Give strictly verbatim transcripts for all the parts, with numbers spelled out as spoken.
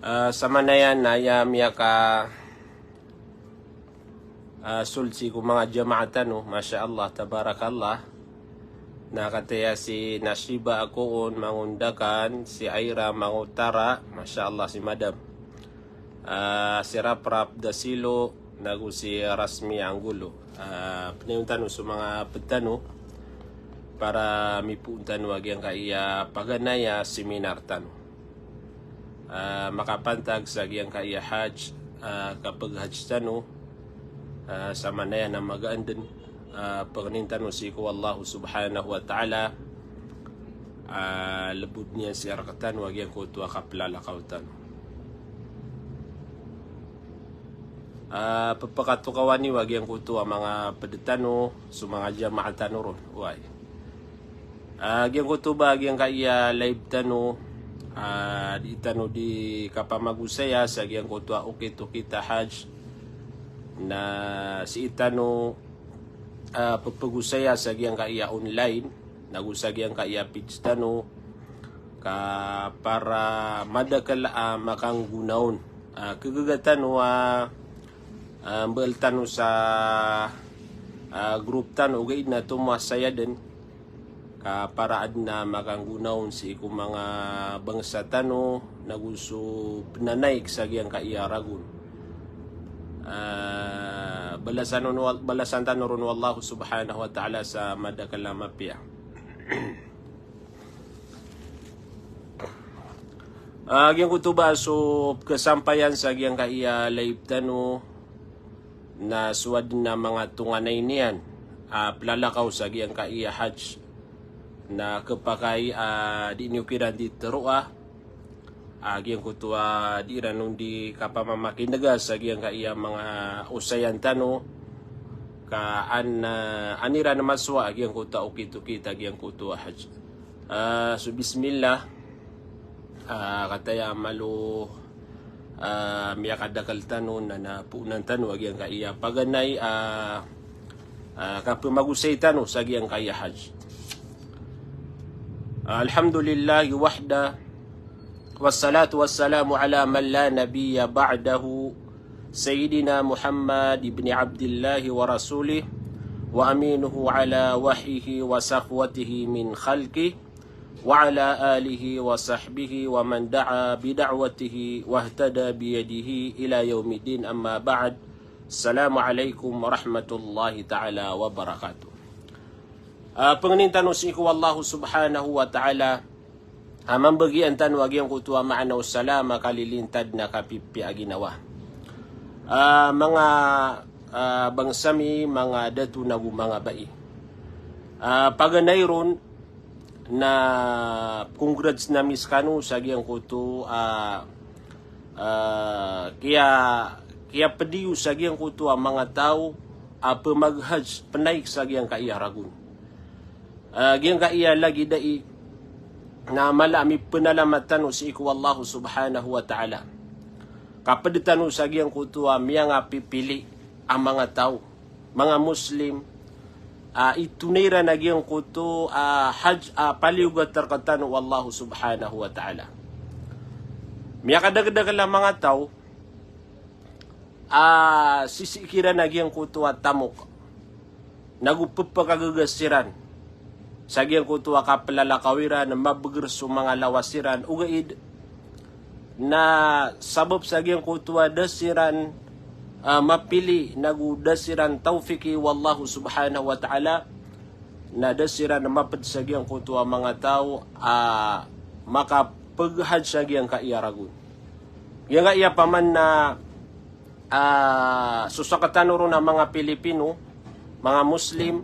Ah, samanaya na aya miyaka, ah, sold sii ko manga jamaah tano, masha Allah, tabarakallah. Na kataya si Nashiba Akoon, Mangondakan, si Aira Mangotara, masha Allah, si Madam. Ah, si Raprap Dasilo, nago si Rasmi Anggolo. Ah, pnayon tano so manga pd tano para mipoon tano a giyangkaya paganay a seminar tano. Ah, makapantag sa giyangkaya hajj, ah, kapag-hajj tano, ah, samanaya na magaan dn, ah, pangnin tano sii ko Allah subhanahu wa ta'ala, ah, lbod iyan sii rktano a giyangkoto a kaplalakaw tano. Ah, pphakatokawan iyo a giyangkoto a manga pd tano, so manga jamaah tano ron, oway. Ah, giyangkoto ba giyangkaya live tano, ah, di tano di kapamagosaya sa giyangkoto a okit-okit a hajj. Na sii tano, ah, pphagosaya sa giyangkaya online, nago sa giyangkaya page tano, ka para madakl a makanggonaon. Ah, khagaga tano a, ah, mbl tano sa, ah, group tano, ogaid na tomo a saya dn, ka para adn a makanggonaon sii ko manga bangsa tano, nago so pnanaik sa giyangkaya ragon. Ah, balasan on, balasan tano ron o Allah subhanahu wa ta'ala sa madakl a mapiya. Ah, giyangkoto ba so kasampayan sa giyangkaya live tano, na so adn a manga tonganay niyan a plalakaw sa giyangkaya hajj, na khapakay a di niyo kiran di tharoa, ah, giyangkoto a di iran on di kapamamakinega sa giyangkaya manga osayan tano, ka an, ah, an iran masowa a giyangkoto a okit-okit a giyangkoto a hajj. Ah, so bismillah. Ah, kataya malo, ah, miyakadakl tano na, na poonan tano a giyangkaya paganay, ah, ah, kapmagosay tano sa giyangkaya hajj. Alhamdulillahi wahda, wassalatu wassalamu ala man la nabiyya ba'dahu, Sayyidina Muhammad ibn Abdillahi wa rasulih, wa aminuhu ala wahyihi wa safwatihi min khalqih, wa ala alihi wa sahbihi wa man da'a bi da'watihi wahtada bi yadihi ila yaumiddin, amma ba'd. Assalamu alaikum warahmatullahi ta'ala wabarakatuh. Ah, pangnin tano sii ko Allah subhanahu wa ta'ala a mambagian tano a giyangkoto a maana o salam a kalilintad na kapipiya a ginawa. Ah, manga, ah, bangsa mi, manga dato nago manga bai. Ah, paganay ron, na congrats na mi skano sa giyangkoto a, ah, kiya, kiyapd iyo sa giyangkoto a manga taw a pmaghajj pnaik sa giyangkaya ragon. Ah, giyangkaya lagid ai na mala a mipnalamat tano sii ko Allah subhanahu wa ta'ala. Kapd tano sa giyangkoto a miyangapipili a manga taw, manga Muslim, a itonay iran a giyangkoto a hajj a paliyogat rktano o Allah subhanahu wa ta'ala. Miyakadakdakl a manga taw a sisii kiran a giyangkoto a tamok, nago pphakagaga siran sa giyangkoto a kaplalakaw iran, mabgr so manga lawas iran, ogaid na sabap sa giyangkoto a da siran, ah, mapili, nago da siran tawfiki o Allah subhanahu wa ta'ala, na da siran mapd sa giyangkoto a manga taw a makapaghajj sa giyangkaya ragon. Giyangkaya paman na, ah, so sktano ron a manga Pilipino, manga Muslim,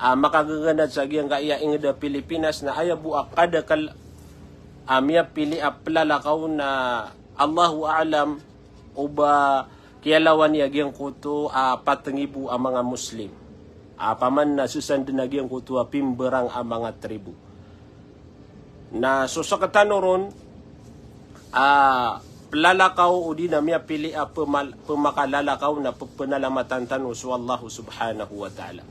ah, makagaganad sa giyangkaya ingd a Pilipinas na aya bo a kadakl a miyapili a plalakaw na Allahu a'lam o ba kiyalawan iyan giyangkoto a pat nggibo a manga Muslim. Ah, paman na sii san dn a giyangkoto a pimbarang a manga tribo. Na so sktano ron a plalakaw odi na miyapili a pmal-, pmakalalakaw na ppnalamatan tano so Allah subhanahu wa ta'ala.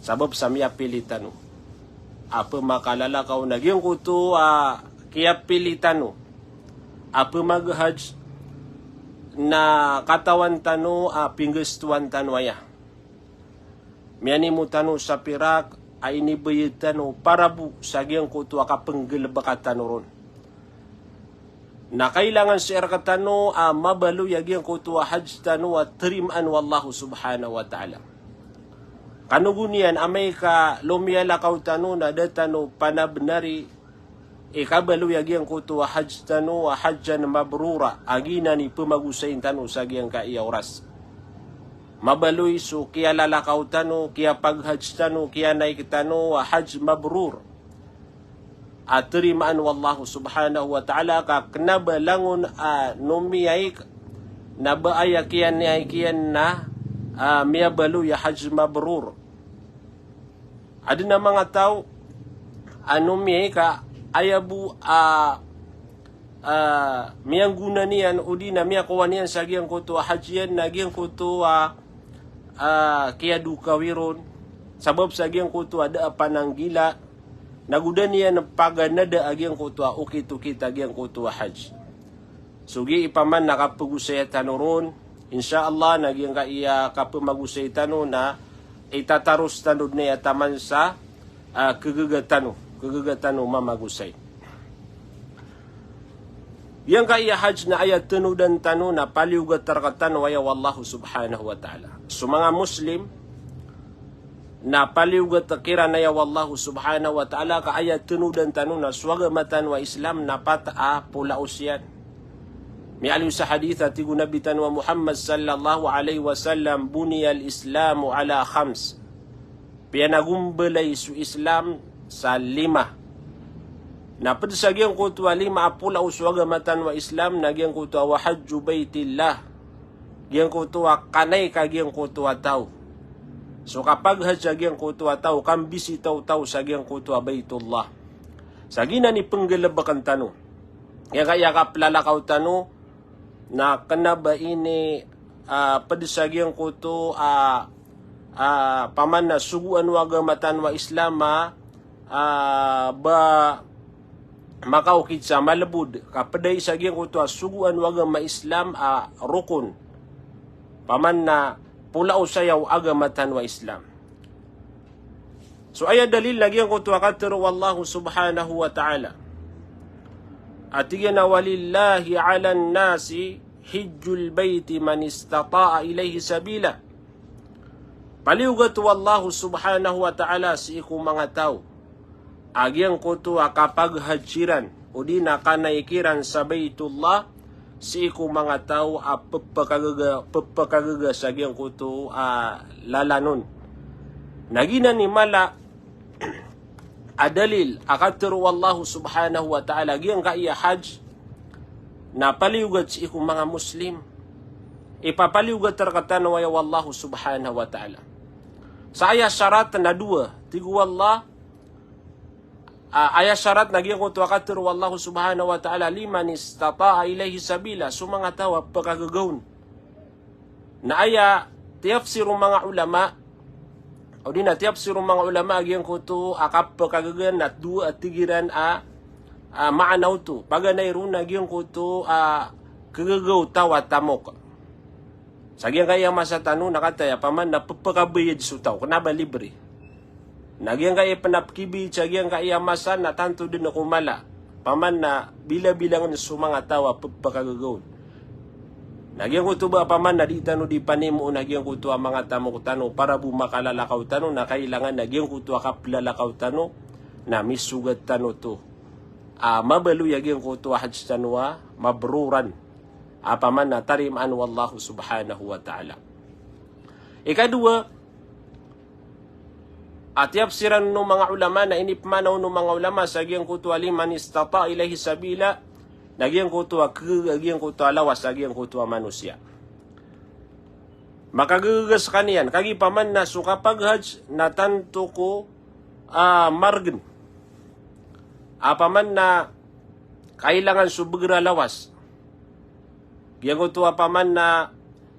Sabap sa miyapili tano a pmakalalakaw na giyangkoto a kiyapili tano a pemaghajj na katawan tano a pinggastoan tano aya. Miyanimo tano sa pirak a inibayad tano para bo sa giyangkoto a kapenggalebeka tano ron. Na kailangan sii rektano a mabaloy a giyangkoto a hajj tano a terimaan o Allah subhanahu wa ta'ala. Kano go niyan amay ka lomiyalakaw tano na da tano panabenari i kabaloy a giyangkoto a hajj tano a hajjan mabrura, a giyanan i pemagosayin tano sa giyangkaya oras. Mabaloy so kiyalalakaw tano, kiyapaghajj tano, kiyanaik tano a hajj mabrur a terimaan o Allah subhanahu wa ta'ala, ka kena ba langon a nomiyaik na ba aya kiyanaik iyan na a miyabaloy a hajj mabrur. Aden a manga taw a nomiyaik a aya bo a a miyanggona niyan odi na miyakowa niyan sa giyangkoto a hajj iyan na giyangkoto a a kiyadokawi ron, sabap sa giyangkoto a da a pananggila, na go da niyan paganada a giyangkoto a okit-okit a giyangkoto a hajj. So giya i paman na kapegosaya tano ron, insha Allah, na giyangkaya kapemagosay tano na itataros tano den aya taman sa a kegaga tano, kegaga tano mamagosay. Giyangkaya hajj na aya tenodan tano na paliyogat rektano aya o Allah subhanahu wa ta'ala. So manga Muslim na paliyogat kiran aya o Allah subhanahu wa ta'ala, ka aya tenodan tano na so agama tano a Islam na pat a polaos iyan. Miyaaloy sa hadith a tig o Nabi tano a Muhammad sallallahu alaihi wasallam, "Buniyal Islamu ala khams." Piyanagombalay so Islam sa lima. Na ped sa giyangkoto a lima a polaos o agama tano a Islam na giyangkoto a wa hajju baitillah. Giyangkoto a kanaik a giyangkoto a taw. So kapaghajj a giyangkoto a taw, kambisita o taw sa giyangkoto a Baitullah. Sa giyanan i penggalebeken tano. Giyangkaya kaplalakaw tano, na kena ba ini, ah, ped sa giyangkoto, ah, ah, paman na sogoan o agama tano a Islam a, ah, ba makaokit sa malebod, ka ped aya sa giyangkoto a sogoan o agama Islam a rokon. Paman na polaos aya o agama tano a Islam. So aya dalil na giyangkoto a katero o Allah subhanahu wa ta'ala a tig iyan a, "Walillahi alan nasi hijjul baiti man istata'a ilaihi sabila." Paliyogat o Allah subhanahu wa ta'ala sii ko manga taw a giyangkoto a kapaghajj iran odi na kanaik iran sa Baitullah sii ko manga taw a pepakagaga, pepakagaga sa giyangkoto a lalan on. Na giyanan i mala a dalil a katero o Allah subhanahu wa ta'ala giyangkaya hajj na paliyogat sii ko manga Muslim. Ipapaliyogat rektano aya o Allah subhanahu wa ta'ala. Sa aya sarat na dowa, tig o Allah, ah, aya sarat na giyangkoto a katero o Allah subhanahu wa ta'ala, "Liman istata'a ilaihi sabila," so manga taw a pekagaga on. Na aya tiyafsir o manga ulama, odi na tiyafsir o manga ulama a giyangkoto a kapekagaga na dowa a tig iran a, a maana oto. Paganay ron na giyangkoto a kagaga o taw a tamok. Sa giyangkaya masa tano na kataya paman na pepakabayad so taw, kena ba libre. Na giyangkaya pen a pekibayad sa giyangkaya masa na tanto den ko mala. Paman na bilabilangen so manga taw a pepakagaga on. Na giyangkoto ba paman na di tano di panimoon a giyangkoto a manga tamok tano para bo makalalakaw tano, na kailangan na giyangkoto a kaplalakaw tano na misogat tano oto a mabaloy a giyangkoto a hajj tano a mabruran. A paman na tarimaan o Allah subhanahu wa ta'ala. Ikadowa, a tiyafsiran o manga ulama na inipmaana o manga ulama sa giyangkoto a liman istata'a ilaihi sabila, na giyangkoto a kagaga giyangkoto a lawas a giyangkoto a manosiya. Makagaga sekaniyan, kagiya paman na so kapaghajj na tanto ko, ah, margen. A paman na kailangan so beger a lawas. Giyangkoto a paman na,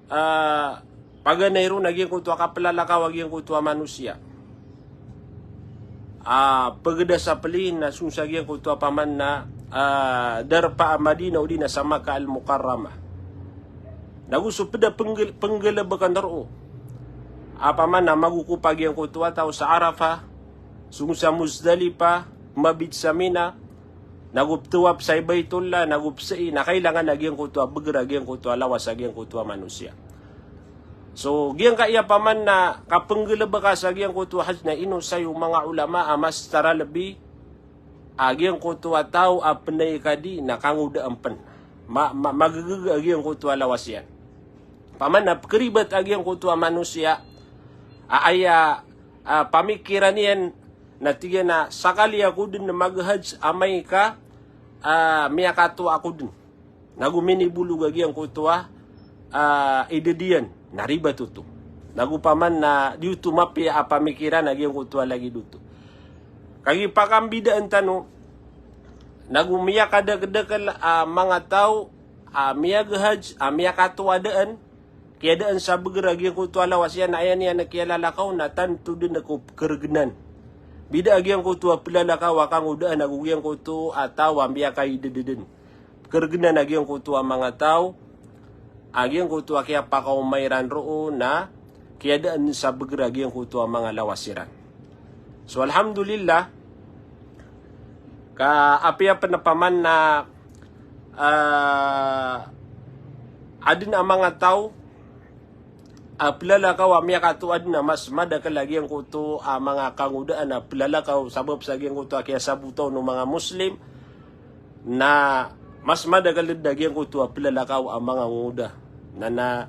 ah, paganay ron a giyangkoto a kaplalakaw a giyangkoto a manosiya. Ah, pegeda sa pelin na song sa giyangkoto a paman na, ah, darpa a Madina odi na sa Makkah Al-Mukarramah. Nago so ped a penggel-, penggelebeken roo a paman na magokop a giyangkoto a taw sa Arafah, song sa Muzdalifah, mabit sa Mina, nago petawaf sa Baitullah, nago pesa'i, na kailangan a giyangkoto a beger a giyangkoto a lawas a giyangkoto a manosiya. So, giyangkaya paman na kapenggelebeka sa giyangkoto a hajj na inosay o manga ulama a mas taralebi a giyangkoto a taw a penay kadi na kangodaan pen. Ma-, ma-, magegege a giyangkoto a lawas iyan. Paman na pekeribat a giyangkoto a manosiya a aya, a, pamikiran iyan na tig iyan a sakali ako den maghajj amay ka, a, miyakatoa ako den. Nago minibolog a giyangkoto a, ah, ided iyan, na ribat oto. Nago paman na di oto mapiya a pamikiran a giyangkoto a lagid oto. Kagiya pakambidaan tano, nago miyakadakedakel a manga taw a miyaghajj, a miyakatoa daan, kiyadaan sa beger a giyangkoto a lawas iyan, na aya niyan a kiyalalakaw na tanto den ko pekeregenan. Bida a giyangkoto a pelalakaw a kangodaan ago giyangkoto a taw a miyakaided den. Pekeregenan a giyangkoto a manga taw a giyangkoto a kiyapakaoma iran roo na kiyadaan sa beger a giyangkoto a manga lawas iran. So, alhamdulillah, ka apiya pen a paman na, ah, aden a manga taw a pelalakaw a miyakatoa den a mas madakel a giyangkoto a manga kangodaan a pelalakaw sabap sa giyangkoto a kiyasabota on o manga Muslim, na mas madakel den a giyangkoto a pelalakaw a manga ngongoda. Na, na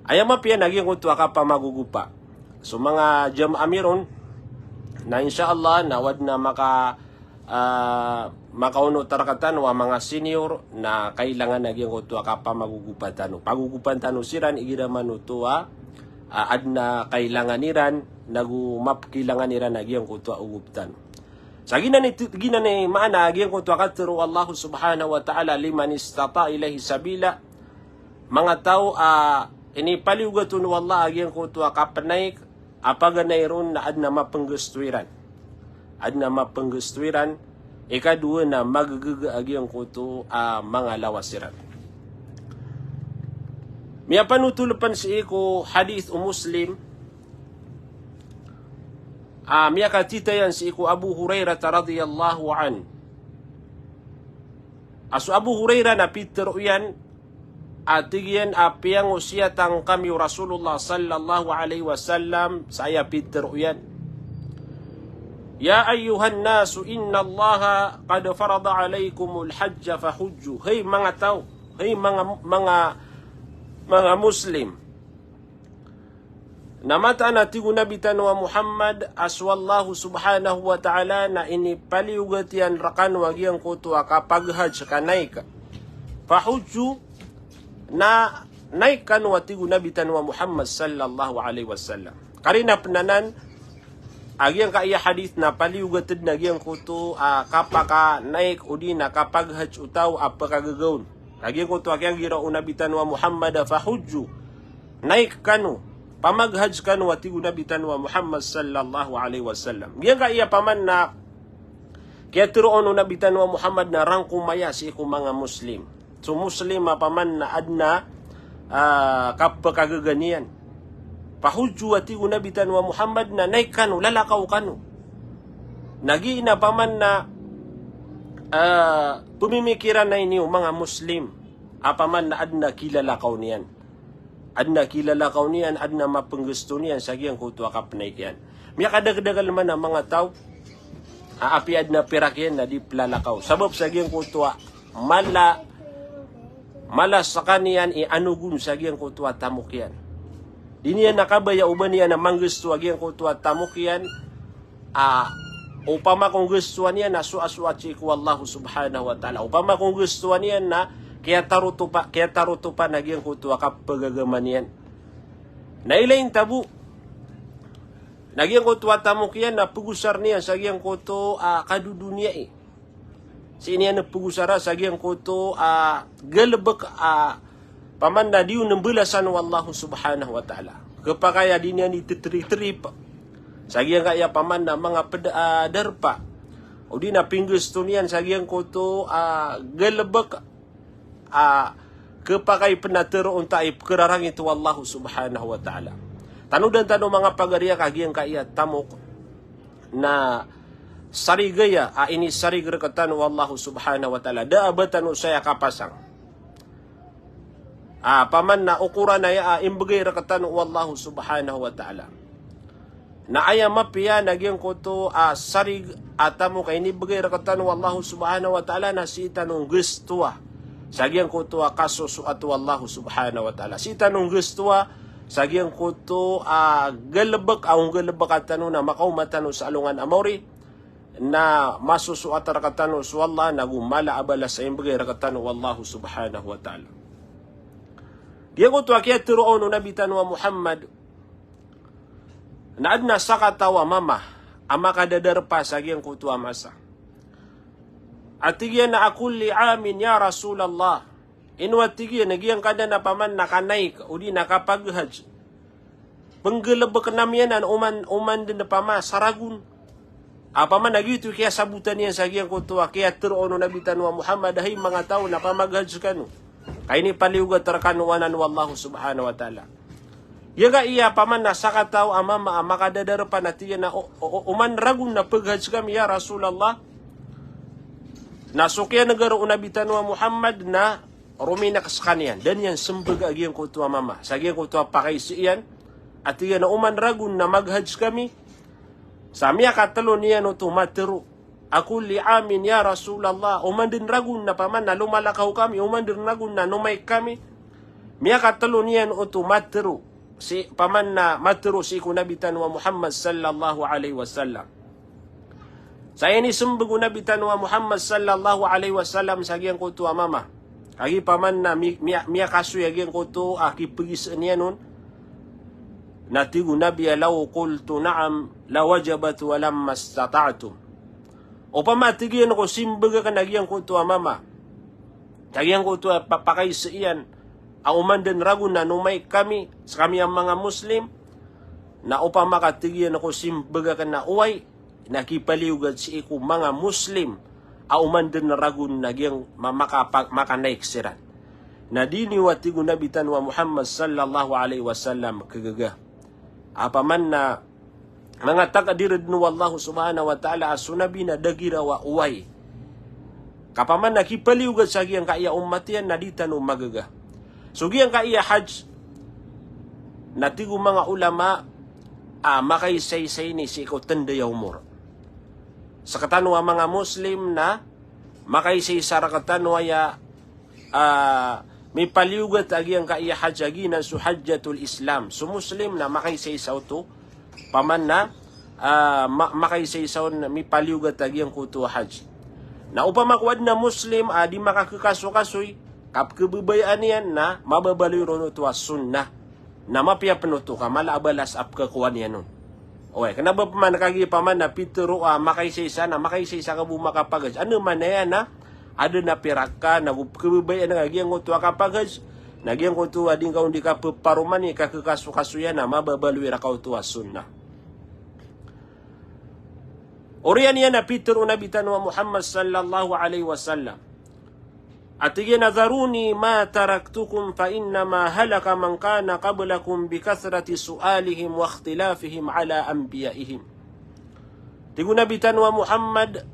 aya mapiya na giyangkoto a kapamagogopa. So manga jamaah mi ron, na insha Allah na o aden a maka ah, makaonot a rektano a manga senior na kailangan a giyangkoto a kapamagogopa tano. Pagogopan tano siran igira man oto a, ah, aden a kailangan iran, nago mapekailangan iran a giyangkoto a ogop tano. Sa giyanan i, giyanan i maana a giyangkoto a katero o Allah subhanahu wa ta'ala, "Liman istata'a ilaihi sabila." Manga taw a inipaliyogat on o Allah a giyangkoto a kapenaik a paganay ron na aden a mapenggesto iran. Aden a mapenggesto iran, ikadowa na magegege a giyangkoto a manga lawas iran. Miyapanotol pen sii ko hadith o Muslim, a miyakatitayan sii ko Abu Hurairah radhiyallahu anhu. A so Abu Hurairah na pitero iyan, a tig iyan a piyangosiyatan kami o Rasulullah sallallahu alaihi wasallam, sa aya pitero iyan, "Ya ayyuhan nasu, innallaha qad farada alaikumul hajja fahujju." Hay manga taw, hay manga, manga, manga Muslim. Na mataan a tig o Nabi tano a Muhammad a so Allah subhanahu wa ta'ala na inipaliyogat iyan rekano a giyangkoto a kapaghajj ka naik. Fahujju, na naik kano a tig o Nabi tano a Muhammad sallallahu alaihi wasallam. Karina pen anan a giyangkaya hadith na paliyogat den a giyangkoto a kapakanaik odi na kapaghajj o taw a pekagaga on. A giyangkoto a kiyanggira o Nabi tano a Muhammad a fahujju. Naik kano, pamaghajj kano a tig o Nabi tano a Muhammad sallallahu alaihi wasallam. Giyangkaya paman na kiyatero on o Nabi tano a Muhammad na rangkomaya sii ko manga Muslim. So Muslim a paman na aden a, ah, kapekagaga niyan. Fahujju a tig o Nabi tano a Muhammad na naik kano, lalakaw kano. Na giya paman na, ah, pemimikiran a ini o manga Muslim a paman na aden a kilalakaw niyan. Aden a kilalakaw niyan, aden a mapenggesto niyan sa giyangkoto a kapenaik iyan. Miyakadakedakel man a manga taw a apiya aden a pirak iyan na di pelalakaw. Sabap sa giyangkoto a mala, mala sekaniyan i anogon sa giyangkoto a tamok iyan. Di niyan a kabaya o ba niyan a manggesto a giyangkoto a tamok iyan, a, opama ko nggestoan iyan na soasoat sii ko Allah subhanahu wa ta'ala. Opama ko nggestoan iyan na kiyatarotopa, kiyatarotopan a giyangkoto a kapagagama niyan. Na ilay nta bo na giyangkoto a tamok iyan na pegosaren iyan sa giyangkoto a kadodoniyai. Sii niyan pegosara sa giyangkoto a galebek a paman na di on mbelasan o Allah subhanahu wa ta'ala. Kepakay a di niyan iteteritrip sa giyangkaya paman na manga ped-, a, darpa. O di na pinggasto niyan sa giyangkoto a galebek a kepakay pen a tero onta i pekerarangit o Allah subhanahu wa ta'ala. Tanodan tano manga pagari a ka giyangkaya tamok na sarig aya a inisarig rektano o Allah subhanahu wa ta'ala. Da a ba tano saya kapasang. A, paman na okoran aya a imbegay rektano o Allah subhanahu wa ta'ala. Na aya mapiya na giyangkoto a sarig a tamok a inibegay rektano o Allah subhanahu wa ta'ala na sii tano nggestoa sa giyangkoto a kasosoat o Allah subhanahu wa ta'ala. Sii tano nggestoa sa giyangkoto a galebek a onggalebeka tano na makaoma tano sa alongan a maori, na masosoat rektano so Allah, na go mala a balas a imbegay rektano o Allah subhanahu wa ta'ala. Giyangkoto a kiyatero on o Nabi tano a Muhammad, na aden a sakataw a mama a makadadarpa sa giyangkoto a masa. A tig iyan a, "Akulli amin ya Rasulallah?" Ino a tig iyan a giyangkanan a paman na kanaik o di na kapaghaj, penggalebeken ami anan oman, oman den a pama sa ragon. A paman a giyoto i kiyasabotan iyan sa giyangkoto a kiyatero on o Nabi tano a Muhammad a, "Hay manga taw, na pamaghaj kano. Ka inipaliyogat rekano anan o Allah subhanahu wa ta'ala." Giyangkaya paman na sakataw a mama a makadadarpa na tig iyan a, "O, o, o, oman ragon na paghaj kami ya Rasulallah?" Na so kiyanegar o Nabi tano a Muhammad na rominek sekaniyan, da niyan sembeg a giyangkoto a mama sa giyangkoto a pakaiza iyan. A tig iyan a, "Oman ragon na maghaj kami?" Sa miyakatelo niyan oto matero, "Akulli amin ya Rasulallah?" Oman den ragon na paman na lomalakaw kami, oman den ragon na nomaik kami. Miyakatelo niyan oto matero, sii paman na matero sii ko Nabi tano a Muhammad sallallahu alaihi wasallam. Sa inisembeg o Nabi tano a Muhammad sallallahu alaihi wasallam sa giyangkoto a mama, kagiya paman na mi-, miya-, miyakasoy a giyangkoto a kipegiza niyan on. Na tig o Nabi a, "Law qultu na'am lawajabat wa lamma istata'tu." Opama tig iyan ko simbeg aken a giyangkoto a mama, sa giyangkoto a pa-, pakaiza iyan a oman den ragon na nomaik kami, sekami a manga Muslim, na opama ka tig iyan ko simbeg aken a oway, na kipaliyogat sii ko manga Muslim a oman den ragon na giyang ma-, makapa-, makanaik siran. Na di niyo, a tig o Nabi tano a Muhammad sallallahu alaihi wasallam, kegaga. A paman na manga takdir den o Allah subhanahu wa ta'ala a so Nabi na da girawa oway. Ka paman na kipaliyogat sa giyangkaya ummat iyan na di tano magaga. So giyangkaya hajj, na tig o manga ulama a makaisaisa ini sii ko tenda a omor. Sekatano a manga Muslim na makaisaisa rektano aya a mipaliyogat a giyangkaya hajj a giyanan so hajjatul Islam. So Muslim na makaisaisa oto, paman na, a, ma-, makaisaisa on mipaliyogat a giyangkoto a hajj. Na opama ko aden a Muslim a di makakekasokasoy, kapekhababayaan iyan, na mababaloy ron oto a sunnah. Na mapiya pen oto ka mala a balas a pekhakowa niyan on. Oway, kena ba paman kagiya paman na pitero a makaisaisa, na makaisaisa ka bo makapaghajj. Ano man aya na aden a pirak ka, na go pekhababayaan ka giyangkoto a kapaghajj, na giyangkoto a di ngka on di kapeparoman i kakekasokasoy iyan, na mababaloy reka oto a sunnah. Oriyan iyan a pitero o Nabi tano a Muhammad sallallahu alaihi wasallam a tig iyan a, "Dharuni ma taraktukum fa innama halaka man kana qablakum bi kathrati su'alihim wa ikhtilafihim ala anbiya'ihim." Tig o Nabi tano a Muhammad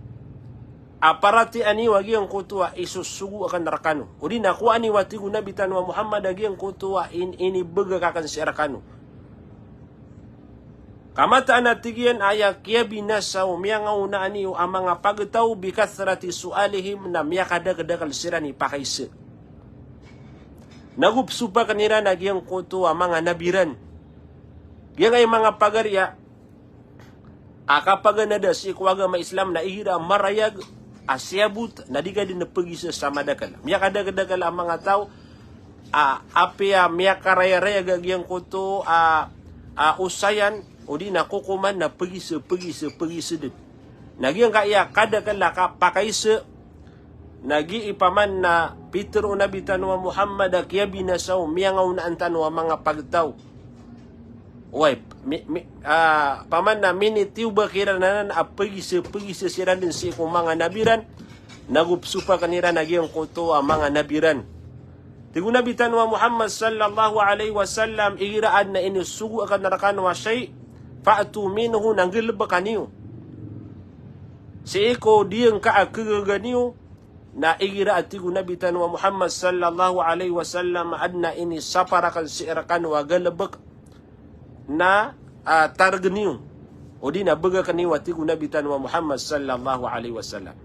a, "Paratiyaya niyo a giyangkoto a isosogo aken rekano." O di na kowaa niyo, a tig o Nabi tano a Muhammad, a giyangkoto a in-, inibegak aken sii rekano. Ka mataan a tig iyan a aya kiyabinasa o miyangaonaan iyo a manga pagtaw bi kathrati su'alihim, na miyakadakedakel siran i pakaiza. Na go pesopaken iran a giyangkoto a manga nabi ran. Giyangkai manga pagari a kapaganada sii ko agama Islam na igira a marayag a siyabot na di ka den pegiza sa madakel. Miyakadakedakel a manga taw a apiya miyakarayarayag a giyangkoto a, a osayan, o di na kokoman na pegiza, pegiza, pegiza den. Na giyangkaya kadakel a kapakaiza, na gii paman na pitero o Nabi tano a Muhammad a kiyabinasa o miyangaonaan tano a manga pagtaw. Oway, mi, mi, ah, paman na minitiyoba kiran anan a pagisa, pagisa siran den sii ko manga nabi ran, nago psopaken iran a giyangkoto a manga nabi ran. Tig o Nabi tano a Muhammad sallallahu alaihi wasallam, igira aden a inisogo aken rekano a shay, fa'tu minhu, na nggalebeka niyo. Sii ko diyangka a kagaga niyo, na igira a tig o Nabi tano a Muhammad sallallahu alaihi wasallam, aden a inisapar aken sii rekano a galebek, na, ah, taregen iyo, odi na begaken iyo, a tig o Nabi tano a Muhammad sallallahu alaihi wasallam.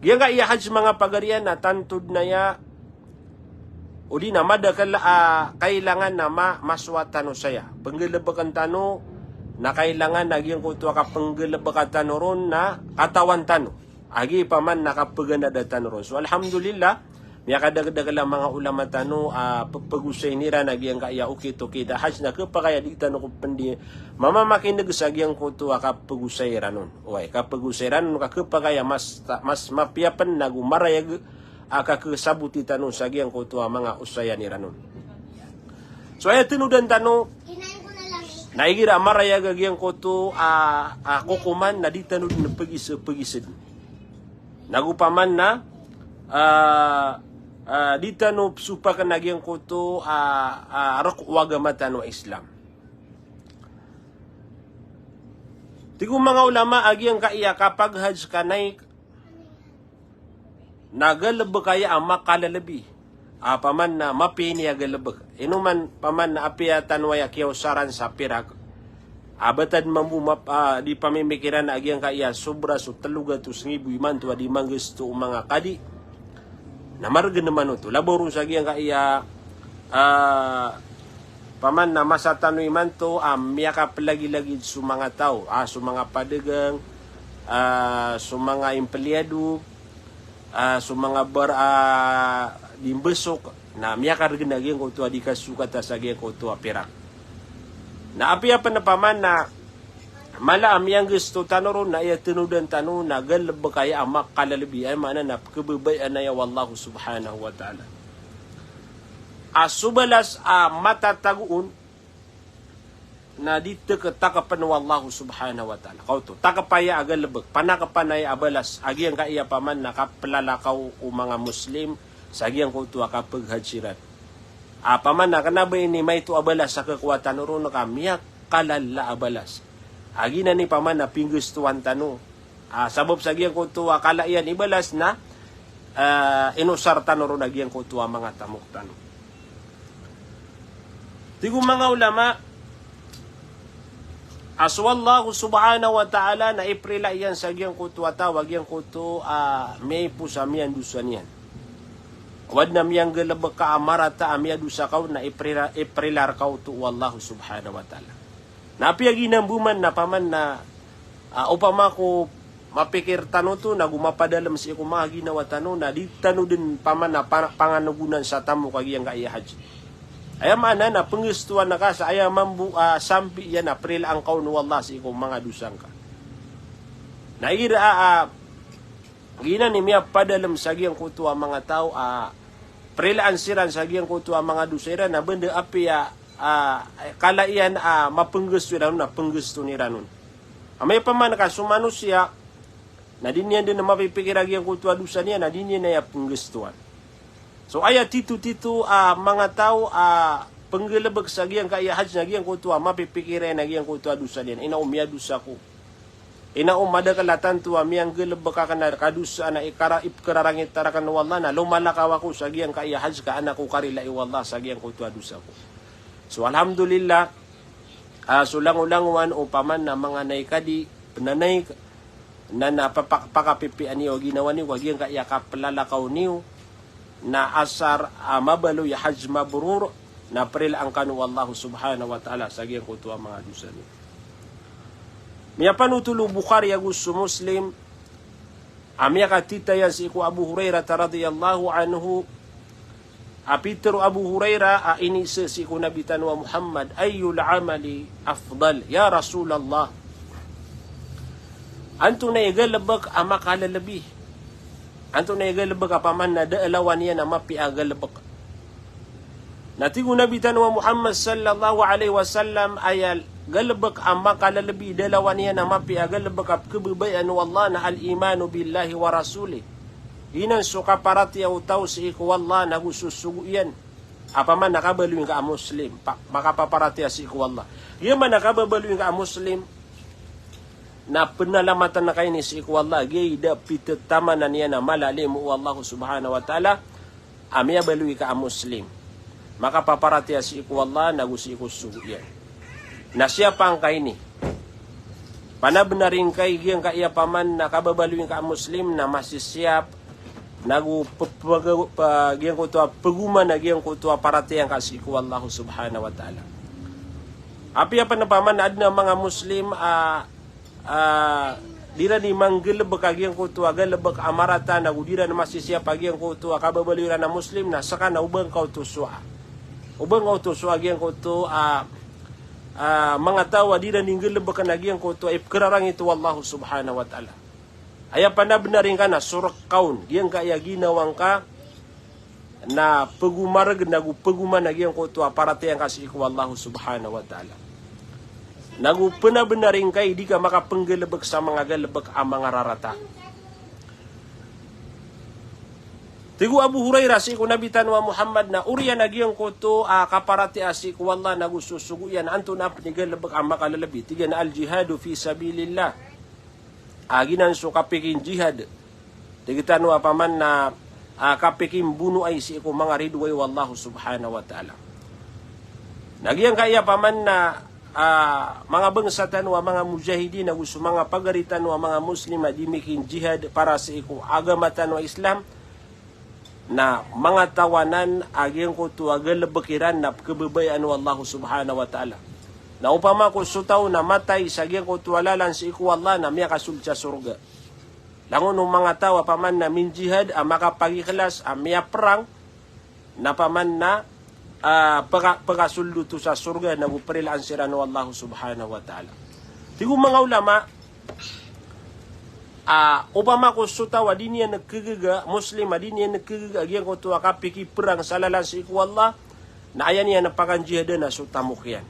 Giyangkaya hajj, manga pagariya, na tanto den aya, odi na madakel a kailangan a ma, masowa tano saya. Penggalebeken tano, na kailangan a giyangkoto a kapenggalebeka tano ron na katawan tano a giya paman na kapeganada tano ron. So, alhamdulillah, miyakadakedakel a manga ulama tano a pe, pegosayen iran a giyangkaya okit-okit a hajj na kepakay a di tano ko pen di mamamakineg sa giyangkoto a kapegosay iran on. Oway, kapegosay iran on ka kepakay a mas, ta, mas mapiya pen nago marayag a kakesaboti tano sa giyangkoto a manga osayan iran on. So, aya tenodan tano, na igira marayag a giyangkoto a, a kokoman, na di tano den pegisa, pegised. Nago paman na, ah, ah, di tano psopaken a giyangkoto a, a rek o agama tano a Islam. Tig o manga ulama a giyangkaya kapaghajj ka naik, na galebek aya a makalelebi. A paman na mapiya ini a galebek. Ino man paman na apiya tano aya kiyaosaran sa pirak, a btad mambo map, a, di pamimikiran a giyangkaya sobra so telo gatos ngibo imanto a di manggasto o manga kadi. Na maregen man oto. Labaw ron sa giyangkaya, a, paman na masa tano imanto a miyakapelagilagid so manga taw, a, so manga padagang, a, so manga empleyado, a, so manga bar, a, di mbesok, na miyakaregen a giyangkoto a di kasokata sa giyangkoto a pirak. Na apiya pen paman na mala a miyanggasto tano ron, na aya tenodan tano na galebek aya a makalelebi, aya maana na pekebabayaan aya o Allah subhanahu wa ta'ala. A so balas a matatago on, na di teketakepen o Allah subhanahu wa ta'ala. Kaoto, takep aya a galebek, panakepan aya a balas a giyangkaya paman na kapelalakaw o manga Muslim sa giyangkoto a kapeghajj iran. A paman na kena ba ini maito a balas a kekowa tano ron ka miyakalala a balas. A giyanan i paman na pinggastoan tano. A, sabap sa giyangkoto a kala iyan i balas na, a, inosar tano ron a giyangkoto a manga tamok tano. Tig o manga ulama a so Allah subhanahu wa ta'ala na iprila iyan sa giyangkoto a taw a giyangkoto a miyaipos a miyandosa niyan. Oway, na miyanggalebek ka a marata a miyadosa ka on na iprila, iprila reka oto o Allah subhanahu wa ta'ala. Na apiya giyanan bo man na paman na, a, opama ko mapikir tano oto, nago mapadalem sii ko manga ginawa tano, na di tano den paman na pa, panganogonan sa tamok a giyangkaya hajj. Aya maana na penggastoan ka sa aya mambo a sambi iyan a prilaan ka on o Allah sii ko manga dosa ngka. Na igira a, a, giyanan i miyapadalem sa giyangkoto a manga taw a prilaan siran sa giyangkoto a manga dosa iran, na benda apiya, a, kala iyan a mapenggasto iran on, na penggaston iran on. Amay paman ka so manosiya na di niyan den mapipikir a giyangkoto a dosa niyan, na di niyan aya penggastoan. So aya titotito a manga taw a penggalebek sa giyangkaya hajj na giyangkoto a mapipikir iyan a giyangkoto a dosa niyan. Ino o miyadosa ako. Ino o madakel a tanto a miyanggalebek aken a kadosaan a ikara, ipekerarangit raken o Allah na lomalakaw ako sa giyangkaya hajj ka an ako karilai o Allah sa giyangkoto a dosa ko. So alhamdulillah, a, so langolangowan o paman na manga naik a di penanaik, na, na paka, pakapipiya niyo a ginawa niyo ka giyangkaya kapelalakaw niyo, na asar a mabaloy a hajj mabrur, na prilaan kano o Allah subhanahu wa ta'ala sa giyangkoto a manga dosa niyo. Miyapanotol o Bukhari ago so Muslim a miyakatitayan sii ko Abu Hurairah radhiyallahu anhu, a pitero o Abu Hurairah a inisa sii ko Nabi tano a Muhammad, "Ayyul amali afdal, ya Rasulallah?" Antonaa i galebek a makalelebi? Antonaa i galebek a paman na da a lawan iyan a mapiya a galebek? Na tig o Nabi tano a Muhammad sallallahu alaihi wasallam, aya galebek a makalelebi da lawan iyan a mapiya a galebek a pekebebayaan o Allah na al-imanu billahi wa rasulih. Giyanan so kaparatiyaya o taw sii ko Allah nago so sogo iyan. Opama na kabaloy ngka a Muslim, pa-, makapaparatiyaya sii ko Allah. Giya man a kababaloy ngka a Muslim, na penalamatan ka ini sii ko Allah, giya i da pitetamanan iyan a malalim o Allah subhanahu wa ta'ala, a miyabaloy ka a Muslim. Makapaparatiyaya sii ko Allah, nago sii ko sogo iyan. Na siyapa ngka ini. Panabenari ngka i giyangkaya paman na kababaloy ngka a Muslim, na masisiyap, nago pe-, pe-, pe-, giyangkoto a pegoman a giyangkoto a paratiyaya ngka sii ko Allah subhanahu wa ta'ala. Apiya pen paman na aden a manga Muslim a, a, di iran i manggalebek a giyangkoto a galebek a marata, nago di iran masisiyap a giyangkoto a kababaloy iran a Muslim, na seka na o ba ngka oto sowa. O ba ngka oto sowa giyangkoto a, a, manga taw a di iran i nggalebeken a giyangkoto a ipekerarangit o Allah subhanahu wa ta'ala. Aya panabenari ngka na so rekaw on, giyangkaya ginawa ngka, na pegomareg nago pegoman a giyangkoto a paratiyaya ngka sii ko Allah subhanahu wa ta'ala. Nago panabenari ngka i di ka makapenggalebek sa manga galebek a manga rarata. Tig o Abu Hurairah sii ko Nabi tano a Muhammad na oriyan a giyangkoto a kaparatiyaya sii ko Allah nago so sogo iyan, antonaa pen i galebek a makalelebi? Tig iyan a al-jihadu fi sabilillah. A giyanan so kapikinjihad. Tig tano a paman na, a, kapikinbonoay sii ko manga ridoay o Allah subhanahu wa ta'ala. Na giyangkaya paman na, a, manga bangsa tano a manga mujahidin, ago so manga pagari tano a manga Muslim a di mikinjihad para sii ko agama tano a Islam, na manga taw anan a giyangkoto a galebek iran na pekebebayaan o Allah subhanahu wa ta'ala. Na opama ko so taw na matay sa giyangkoto a lalan sii ko Allah na miyakasold sa sorga. Langon o manga taw a paman na minjihad a makapagikhlas a miyaperang, na paman na, a, peka-, pekasold oto sa sorga nago perilaan siran o Allah subhanahu wa ta'ala. Tig o manga ulama, a, opama ko so taw a di niyan kegega, Muslim a di niyan kegega a giyangkoto a kapikiperang sa lalan sii ko Allah, na aya niyan a pakanjihadan na so tamok iyan.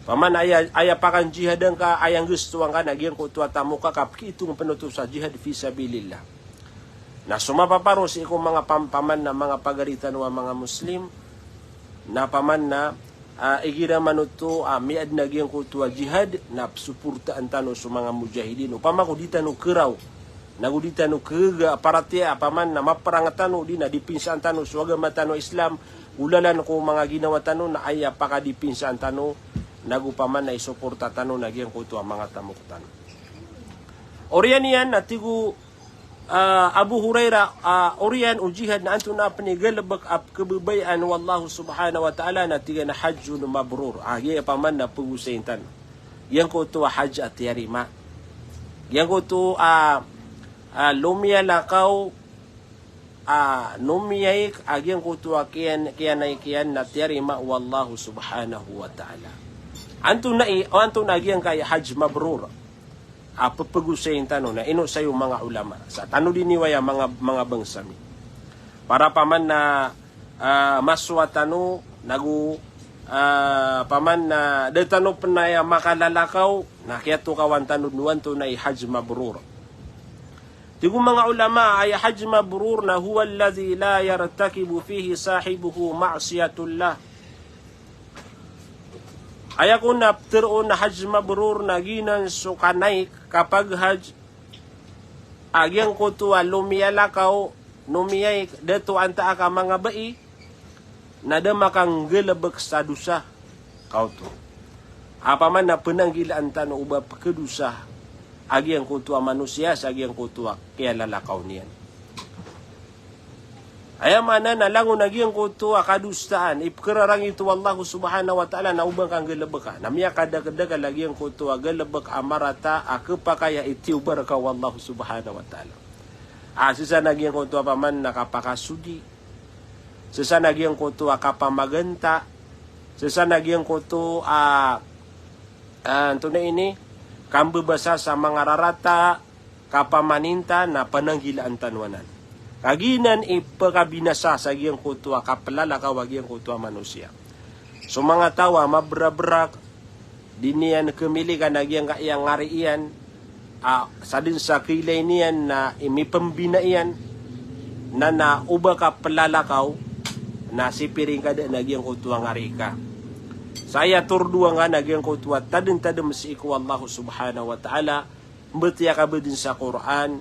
Paman aya, aya pakanjihadan ka, aya nggestoan ka na giyangkoto a tamok ka, kapikiitong pen oto sa jihad fi sabilillah. Na so mapaparo sii ko manga pam-, paman na manga pagari tano a manga Muslim, na paman na, a, igira man oto a miyaden a giyangkoto a jihad, na pesoportaan tano so manga mujahidin. Opama ko di tano keraw, nago di tano kegega a paratiyaya, paman na maperang tano, di na dipinsaan tano so agama tano a Islam, golalan ko manga ginawa tano, na aya pakadipinsaan tano, nago paman na isoporta tano na giyangkoto a manga tamok tano. Oriyan iyan na tig o, a, Abu Hurairah, a, oriyan o jihad na antonaa pen i galebek a pekebebayaan o Allah subhanahu wa ta'ala, na tig iyan a hajjun mabrur. A, giyaya paman na pegosayin tano. Giyangkoto a hajj a tiyarima. Giyangkoto a, a, lomiyalakaw a, nomiyaik a giyangkoto a kiyan-, kiyanaik iyan na tiyarima o Allah subhanahu wa ta'ala. Antonaa i, antonaa giyangkaya hajj mabrur a pepegosayin tano na ino sayo manga ulama. Sa tano di niwaya manga, manga bangsa mi. Para paman na, a, masowa tano nago, a, paman na da tano pen aya makalalakaw, na kiyatokawan tano den o antonaa i hajj mabrur. Tig o manga ulama, aya hajj mabrur na huwa alladhi la yartakibu fihi sahibuhu ma'siyatullah. Aya kon a petero on a hajj mabrur na giyanan so kanaik, kapaghajj, a giyangkoto a lomiyalakaw, nomiyaik, da oto antaa ka manga bai, na da makanggalebek sa dosa ka oto. Opama na penanggilaan tano o ba pekedosa a giyangkoto a manosiya sa giyangkoto a kiyalalakaw niyan. Aya maana na langon a giyangkoto a kadosaan, ipekerarangit o Allah subhanahu wa ta'ala na o ba ngka nggalebeka. Na miyakadakedakel a giyangkoto a galebek a marata a kepakay a itiyoba reka o Allah subhanahu wa ta'ala. A, sii sa na giyangkoto a opama na kapakasodi, sii sa na giyangkoto a kapamaganta, sii sa na giyangkoto a, a, antonaa ini, kambebasa sa manga rarata, kapamaninta, na pananggilaan tano anan. Kagiya nan i pekabinasa sa giyangkoto a kaplalakaw a giyangkoto a manosiya. So manga taw a mabrabrak, di niyan kemilikan a giyangkaya ngari iyan, a, sadn sa kiilay niyan na i mipembina iyan, na, na o ba ka plalakaw, na sipiring ka da na giyangkoto a ngari ka. Sa aya tordoan ka na giyangkoto a tadntadm sii ko Allah subhanahu wa ta'ala, mbatiya ka badn sa Qur'an,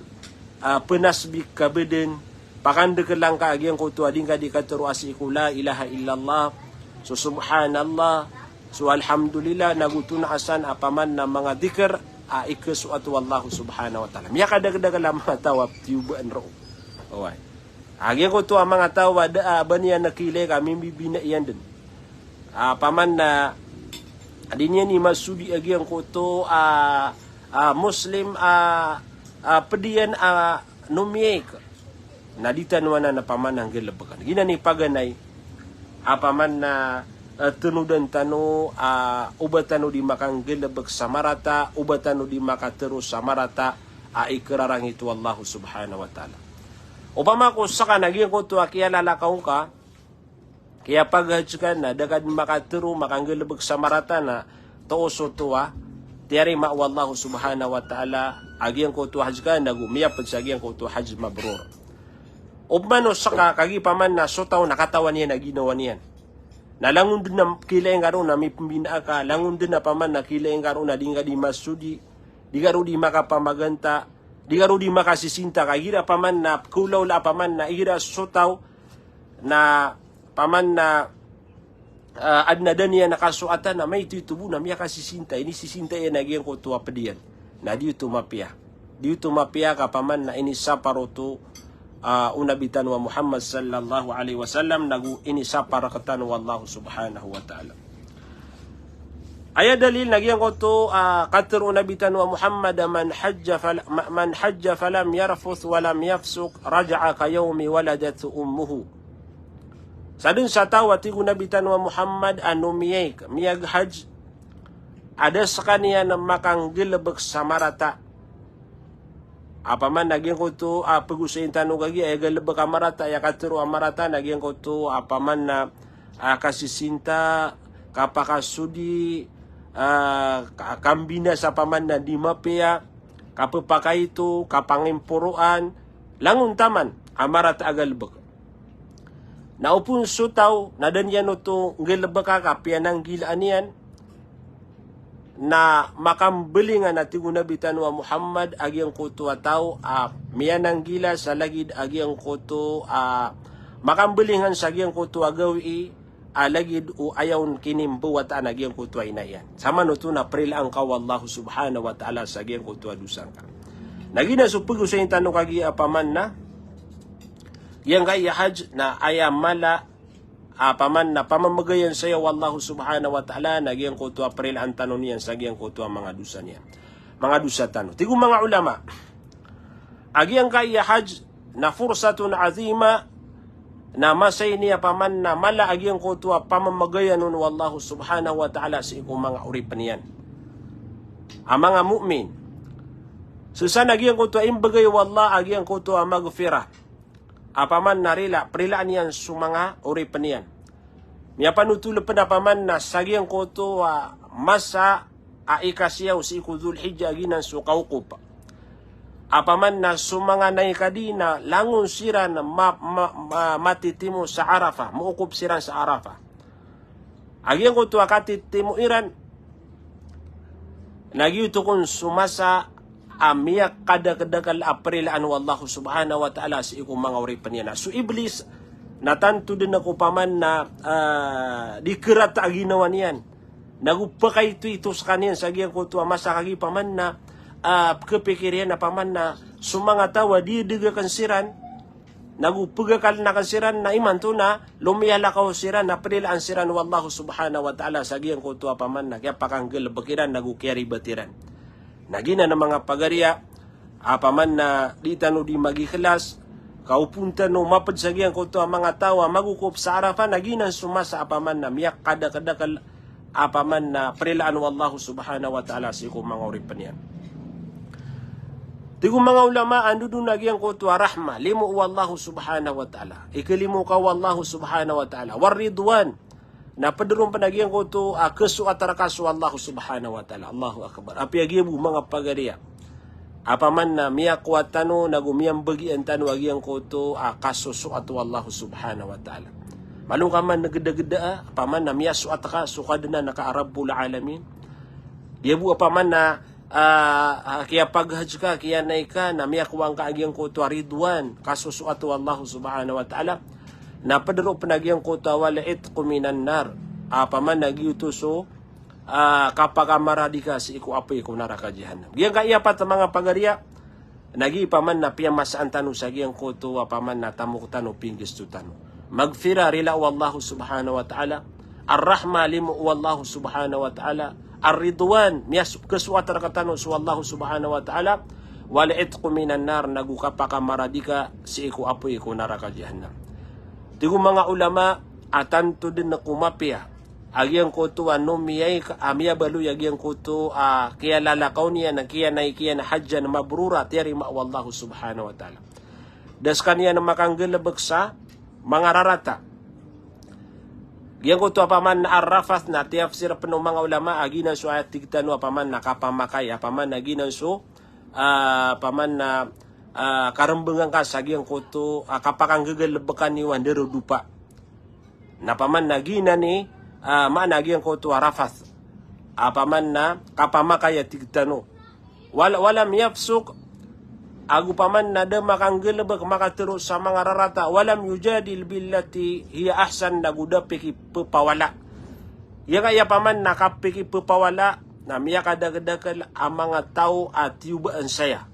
a, penasbik ka badn, pakandkelan ka a giyangkoto a di ngka di katero a sii ko la ilaha illallah, so subhanallah, so alhamdulillah, nago tonaa san a paman na manga dikr a ikesoat o Allah subhanahu wa ta'ala. Miyakadakdakl a manga taw a tiyobaan roo. Oway. A giyangkoto a manga taw a da a ba niyan kiilay ka mimbibina iyan dn. A, paman na di niyan i masodi a giyangkoto a, a, Muslim a, a, ped iyan a nomiyai ka. Na di tano anan a paman na nggalbkan. Giyanan i paganay a paman na, a, tenodan tano a o ba tano di makanggalbk sa marata, o ba tano di makatero sa marata a ikerarangit o Allah subhanahu wa ta'ala. Opama ko seka na giyangkoto a kiyalalakaw ngka, kiyapaghadj ka na da ka dn makatero, makanggalbk sa marata na too so oto a tiyarima o Allah subhanahu wa ta'ala a giyangkoto a hadj ka, nago miyapd sa giyangkoto a hadj mabrur. Opama o seka, kagiya paman na so taw na katawan iyan a ginawa niyan. Na langon dn a kiilay ngka roo na mipembina ka, langon dn a paman na kiilay ngka roo na di ngka di masodi, di ka roo di makapamaganta, di ka roo di makasisinta, ka igira paman na pekaolaola a paman na igira so taw na paman na, a, adn a da niyan kasoatan na maito-ito bo na miyakasisinta, inisisinta iyan a giyangkoto a ped iyan. Na di oto mapiya. Di oto mapiya ka paman na inisapar oto, a, o Nabi tano a Muhammad sallallahu alaihi wasallam, nago inisapar rktano o Allah subhanahu wa ta'ala. Aya dalil na giyangkoto a katero o Nabi tano a Muhammad a, "Man hajja fal-, ma-, man hajja falam yarfuth walam yafsuq raja'a ka yawmi waladathu ummuhu." Sadn sa taw a tig o Nabi tano a Muhammad a nomiyai ka, miyaghadj, a da sekaniyan makanggalbk sa marata. A paman na giyangkoto a pegosayin tano kagiya aya galbk a marata, aya katero a marata na giyangkoto a paman na, a, kasisinta, kapakasodi, a, ka-, kambinasa a paman na di mapiya, kapepakaito, kapangimporoan, langon taman a marata a galbk. Na opama so taw na da niyan oto nggalbka ka piyananggilaan iyan, na makambelingan a tig o Nabi tano a Muhammad a giyangkoto a taw a miyananggila sa lagid a giyangkoto a makambelingan sa giyangkoto a gawii a lagid o aya on kinimbawataan a giyangkoto a ina iyan. Samanoto na prilaan ka o Allah subhanahu wa ta'ala sa giyangkoto a dosa ngka. Na giyanan so pegosayin tano kagiya a paman na giyangkaya hadj na aya mala a paman na pamamagayan saya o Allah subhanahu wa ta'ala na giyangkoto a prilaan tano niyan sa giyangkoto a manga dosa niyan. Manga dosa tano. Tig o manga ulama, a giyangkaya hadj na fursatun azima, na masa ini a paman na mala a giyangkoto a pamamagayan on o Allah subhanahu wa ta'ala sii ko manga oripen iyan a manga mu'min. Sii sa na giyangkoto a imbegay o Allah a giyangkoto a maghfirah. A paman na rila, prilaan iyan so manga oripen iyan. Miyapanothol pen a paman na sa giyangkoto a masa a ikasiyaw sii ko Dhul Hijjah a giyanan so kaokop. A paman na so manga naik a di na langon siran ma-, ma-, ma-, matitimo sa Arafah, mookop siran sa Arafah. A giyangkoto a katitimo iran, na giyoto kon so masa a miyakadakdakl a prilaan o Allah subhanahu wa ta'ala sii ko manga oripen iyan. Na so Iblis, na tanto dn a ko paman na, ah, di kerata a ginawa niyan. Nago pakaitoito skaniyan sa giyangkoto a masa kagiya paman na, ah, kepikir iyan a paman na so manga taw a di degakn siran, nago pegakaln akn siran na imanto na lomiyalakaw siran na prilaan siran o Allah subhanahu wa ta'ala sa giyangkoto a paman na kiyapakanggalbk iran nago kiyaribat iran. Na giyanan a manga pagariya, a paman na di tano di magikhlas, ka opama tano mapd sa giyangkoto a manga taw a magokop sa Arafah, na giyanan so masa a paman na miyakadakdakl a paman na prilaan o Allah subhanahu wa ta'ala sii ko manga oripen iyan. Tig o manga ulama, anda dn a giyangkoto a rahma, limo o Allahu subhanahu wa ta'ala. Ikalimo ka o Allahu subhanahu wa ta'ala. War ridwan, na pd ron pn a giyangkoto a kasoat rka so Allahu subhanahu wa ta'ala. Allahu akbar. Apiya giya bo manga pagariya, apiya man na miyakowa tano, nago miyambagian tano a giyangkoto a kasosoat o Allahu subhanahu wa ta'ala. Malo ka man gdagda a, apiya man na miyasoat ka so Kadnan ka a Rabbul Alamin. Giya bo apiya man na ah, ah, kiyapaghaj ka, kiyanay ka, na miyakowa ngka a giyangkoto a ridwan, kasosoat o Allahu subhanahu wa ta'ala. Na pd ron pn a giyangkoto a wal itqu minan nar. Apiya man na giyoto so, ah, kapakamaradika sii ko apoy ko naraka jahannam. Giyangkaya pat manga pagariya, na giya apiya man na piyamasaan tano sa giyangkoto apiya man na tamok tano, pinggisto tano. Maghfirah, rila o Allahu subhanahu wa ta'ala. Ar-rahmah, limo o Allahu subhanahu wa ta'ala. Ar-ridwan, miyas-, kasoat rktano so Allahu subhanahu wa ta'ala. Wal itqu minan nar, nago kapakamaradika sii ko apoy ko naraka jahannam. Tig o manga ulama, a tanto dn ko mapiya a giyangkoto a nomiyai ka, a miyabaloy a giyangkoto a kiyalalakaw niyan, kiyanay kiyan hajjan mabrura, tiyarima o Allahu subhanahu wa ta'ala. Da skaniyan makanggalbk sa manga rarata. Giyangkoto apiya man na ar-rafath na tiyafsir pn o manga ulama a giyanan so aya tig tano apiya man na kapamakay, apiya man na giyanan so, ah, apiya man na, ah, karmbngan ka sa giyangkoto a kapakanggagalbkan iyo a ndarodopa. Na apiya man na giyanan i, ah, maana a giyangkoto a rafath. Apiya man na kapamakay a tig tano. Wal-, walam yafsuq, ago apiya man na da makanggalbk, makatharo sa manga rarata, walam yujadil billati hiya ahsan, nago da pikipphawala. Giyangkaya apiya man na kapikiphawala, na miyakadakdakl a manga taw a tiyobaan saya.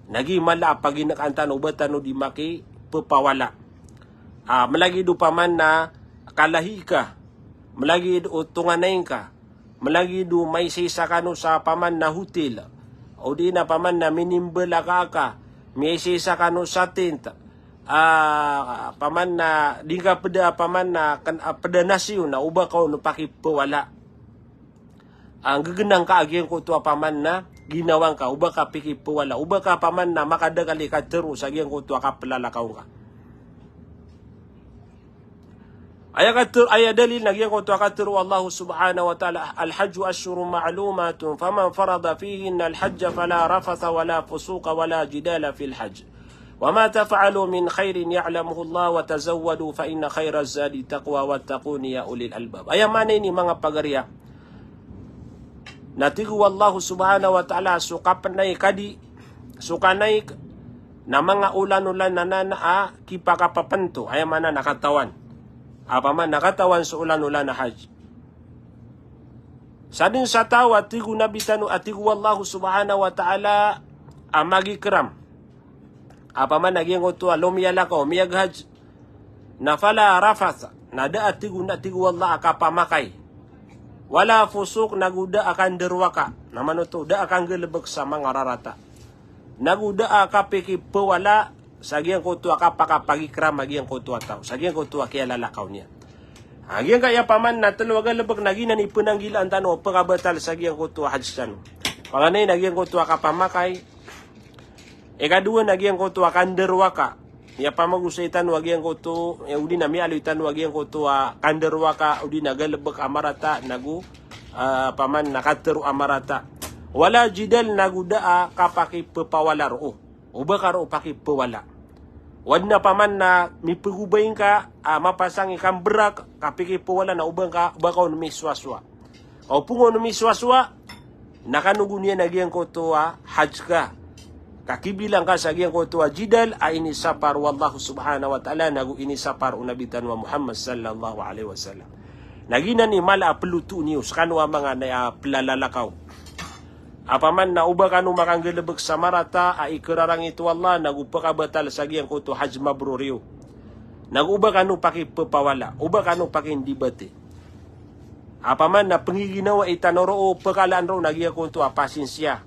Na giya mala a paginkaan tano, ba tano di makiphawala. Ah, mlagid o apiya man na kalahi ka, mlagid o tonganay ngka, mlagid o maisaisa kano sa apiya man na hotel, odi na apiya man na minimbalaka ka, maisaisa kano sa tent, ah, apiya man na di ngka pd a apiya man na kan-, ah, pd a nasiyo, na oba ka on pakiphawala. Ang ggnan ka a giyangkoto apiya man na ginawa ngka, oba ka pikiphawala, oba ka apiya man na makadakl i katharo sa giyangkoto a kaplalakaw ngka. Aya katharo, aya dalil na giyangkoto a katharo o Allah subhanahu wa ta'ala, "Al-hajju ashhurun ma'lumatun, faman farada fihinna al-hajja fala rafatha wala fusuqa wala jidala fil hajj. Wa ma taf'alu min khairin ya'lamuhu Allah wa tazawwadu fa inna khairaz zadi taqwa wattaqun ya ulil albab." Aya maana ini manga pagariya, na tig o Allah subhanahu wa ta'ala, so kapnay kadi, so kanay k-, na manga olan-olan anan a kipakapapnto, aya maana na katawan. Apiya man na katawan so olan-olan a hajj. Sadn sa taw a tig o Nabi tano, a tig o Allah subhanahu wa ta'ala, a magikram, apiya man a giyangkoto a lomiyalakaw, miyaghajj, na fala rafatha, na da a tig o, na tig o Allah a kapamakay. Wala fusuq, nago da a kandarowaka. Na manoto, da a kanggalbk sa manga rarata. Nago da a kapikiphawala sa giyangkoto a kapakapagikram a giyangkoto a taw, sa giyangkoto a kiyalalakaw niyan. A giyangkaya apiya man na tlo a galbk na giyanan i pnanggilaan tano a pkabatal sa giyangkoto a hajj tano. Paganay na giyangkoto a kapamakay, ikadowa na giyangkoto a kandarowaka. Aya pamagosay tano a giyangkoto, aya odi na miyaaloy tano a giyangkoto a kandarowaka, odi na galbk a marata, nago, ah, apiya man na katharo a marata. Wala jidal, nago da a kapakiphawala roo. Oba ka roo pakiphawala. Odi na apiya man na mipgobay ngka, ah, mapasang i kambrak, kapikiphawala na oba ngka, oba ka on misowasowa. Ka o pn ka on misowasowa, na kanogon iyan a giyangkoto a hajj ka. Ka kibilang ka sa giyangkoto a jidal a inisapar o Allah subhanahu wa ta'ala, nago inisapar o Nabi tano a Muhammad sallallahu alaihi wasallam. Na giyanan i mala a plotoon iyo skano a manga na, ah, plalalakaw. Apiya man na oba kano makanggalbk sa marata a ikrarangit o Allah, nago pkabatal sa giyangkoto hajj mabrur iyo. Nago oba kano pakiphawala, oba kano pakindibati. Apiya man na pngiginawai tano roo, pkalaan roo na giyangkoto a pasinsiya.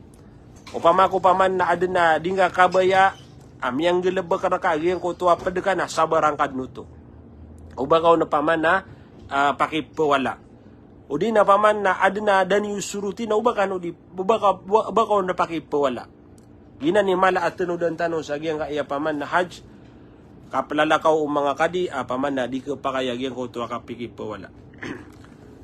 Opama ko apiya man na adn a di ngka kabaya a miyanggalbk rka a giyangkoto a pd ka, na sabaran ka dn oto. Oba ka on apiya man na, ah, pakiphawala. Odi na apiya man na adn a da niyo soroti na oba kano di, oba ka, oba ka on pakiphawala. Giyanan i mala a tanodan tano sa giyangkaya paman na hajj, kaplalakaw o manga kadi a paman na di khapakay a giyangkoto a kapikipawala.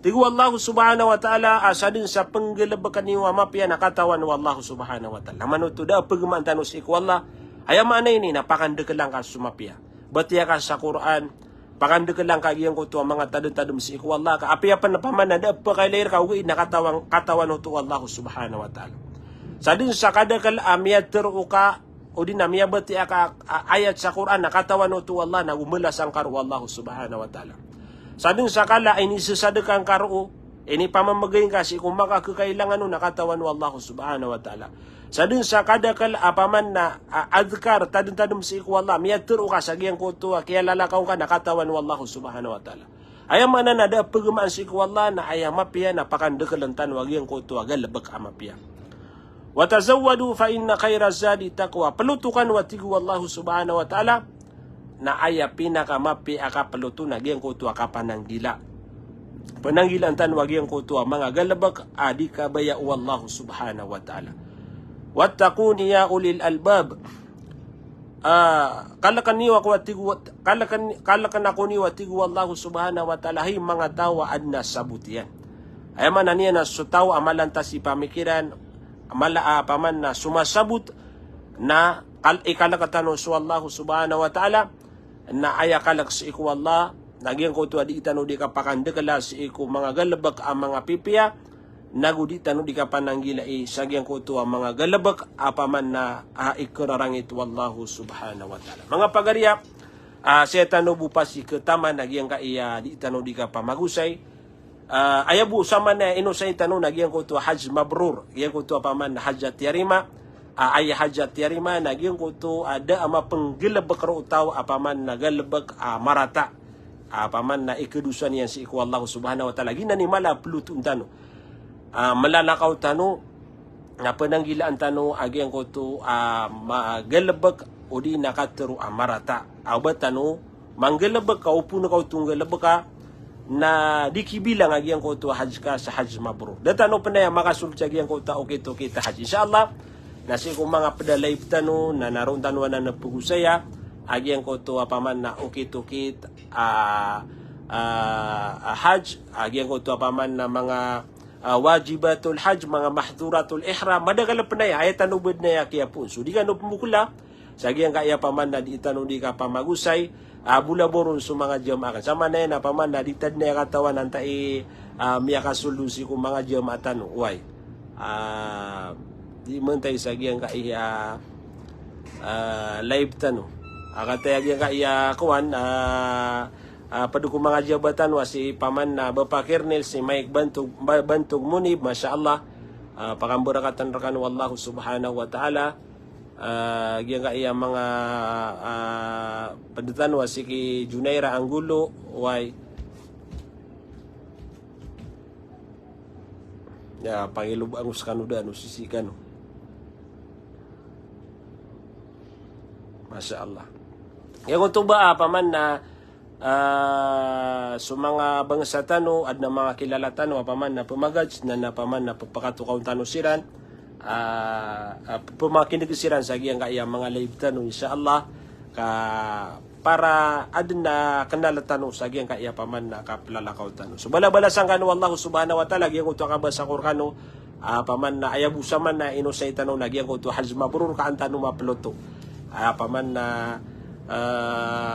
Tig o Allah subhanahu wa ta'ala a sadn sa pnggalbkn iyo a mapiya na katawan o Allah subhanahu wa ta'ala. Manoto da a pagamaan tano sii ko Allah. Aya maana ini na pakandakelan ka so mapiya. Batiya ka sa Qur'an, pakandakelan ka giyangkoto a manga tadmtadm sii ko Allah, ka apiya pn paman na da a pkailay rka ogaid na katawan, katawan oto o Allah subhanahu wa ta'ala. Sadn sa kadakel a miyatharo ka odi na miyabatiya ka a, ayat sa Qur'an na katawan oto o Allah na gomalasan ka ro o Allah subhanahu wa ta'ala. Sadn sa kala a inisasadka ngka ro, inipamamgay ngka sii ko manga kakailangan o na katawan o Allah subhanahu wa ta'ala. Sadn sa kadakel a paman na, a, adhkar, tadmtadm sii ko Allah, miyatharo ka sa giyangkoto a kiyalalakaw ngka na katawan o Allah subhanahu wa ta'ala. Aya maana na da a pagamaan sii ko Allah na aya mapiya na pakandakeln tano a giyangkoto a galbk a mapiya. Wa tazawwadu fa inna khayra zadi taqwa. Ploto kano a tig o Allah subhanahu wa ta'ala, na aya pinakamapiya a kaploto na giyangkoto a kapananggila. Pananggilaan tano a giyangkoto a manga galbk a di kabaya o Allah subhanahu wa ta'ala. Wattaquni ya ulil albab. Ah, kalkn iyo ako a tig o, kalkn, kalkn ako niyo a tig o Allah subhanahu wa ta'ala, hay manga taw a adn a sabot iyan. Aya maana niyan na so taw a malantas i pamikiran, mala a paman na somasabot na kal-, ikalk tano so Allah subhanahu wa ta'ala, na aya kalk sii ko Allah, na giyangkoto a di tano di kapakandakla sii ko manga galbk a manga pipiya, nago di tano di kapananggilai sa giyangkoto a manga galbk a paman na, ah, ikararangit o Allah subhanahu wa ta'ala. Manga pagariya, ah, saya tano bo pasi kataman a giyangkaya di tano di kapamagosay, ah, aya bo samanaya inosay tano na giyangkoto a hajj mabrur, giyangkoto a paman na hajj a tiyarima, ah, aya hajj a tiyarima na giyangkoto a da a mapnggalbk roo taw a paman na galbk a marata, a paman na ikadosa niyan sii ko Allah subhanahu wa ta'ala. Giyanan i mala a ploton tano. Ah, malalakaw tano, na pananggilaan tano a giyangkoto a ma-, galbk odi na katharo a marata. Aw ba tano manggalbk ka, opama ka oto nggalbk ka, na di kibilang a giyangkoto a hajj ka sa hajj mabrur. Da tano pn aya makasold sa giyangkoto a okit-okit a hajj. Insha Allah, na sii ko manga pd a live tano, na naroon tano anan a pagosaya a giyangkoto a paman na okit-okit a, a, a hajj, a giyangkoto a paman na manga, a, wajibatul hajj, manga mahdhuratul ihram, madakl pn aya, aya tano bo dn aya kiyapoon. So di kano pmbokla sa giyangkaya paman na di tano di kapamagosay, a, bolaboron so manga jamaah akn. Samanaya na paman na di tano dn aya katawan antaa i, a, miyakasold sii ko manga jamaah tano. Oway. A, di mantay sa giyangkaya, a, live tano. A, kataya giyangkaya kowan, a, a, pd ko manga jamaah tano a si paman na Bapa Kernel, si Mike Bantog, Ba-, Bantog Munib, masha Allah. A, pakambarakatan rkano o Allah subhanahu wa ta'ala. A, giyangkaya manga, a, pd tano a si ki Junaira Angulo, oway. Ya, pangilob ango skano da, ano sisii kano. Masha Allah. Giyangkoto ba, a, paman na, a, so manga bangsa tano, adn a manga kilala tano a paman na pmagaj, na, na paman na pphakatokawn tano siran, a, a, pphamakin'g siran sa giyangkaya manga live tano, insha Allah. Ka para adn a knal tano sa giyangkaya paman na kaplalakaw tano. So balabalasan kano o Allah subhanahu wa ta'ala giyangkoto a kabasa ko rkano, a, paman na aya bo samanaya inosay tano na giyangkoto a hajj mabrur ka an tano maploto. A, paman na, a,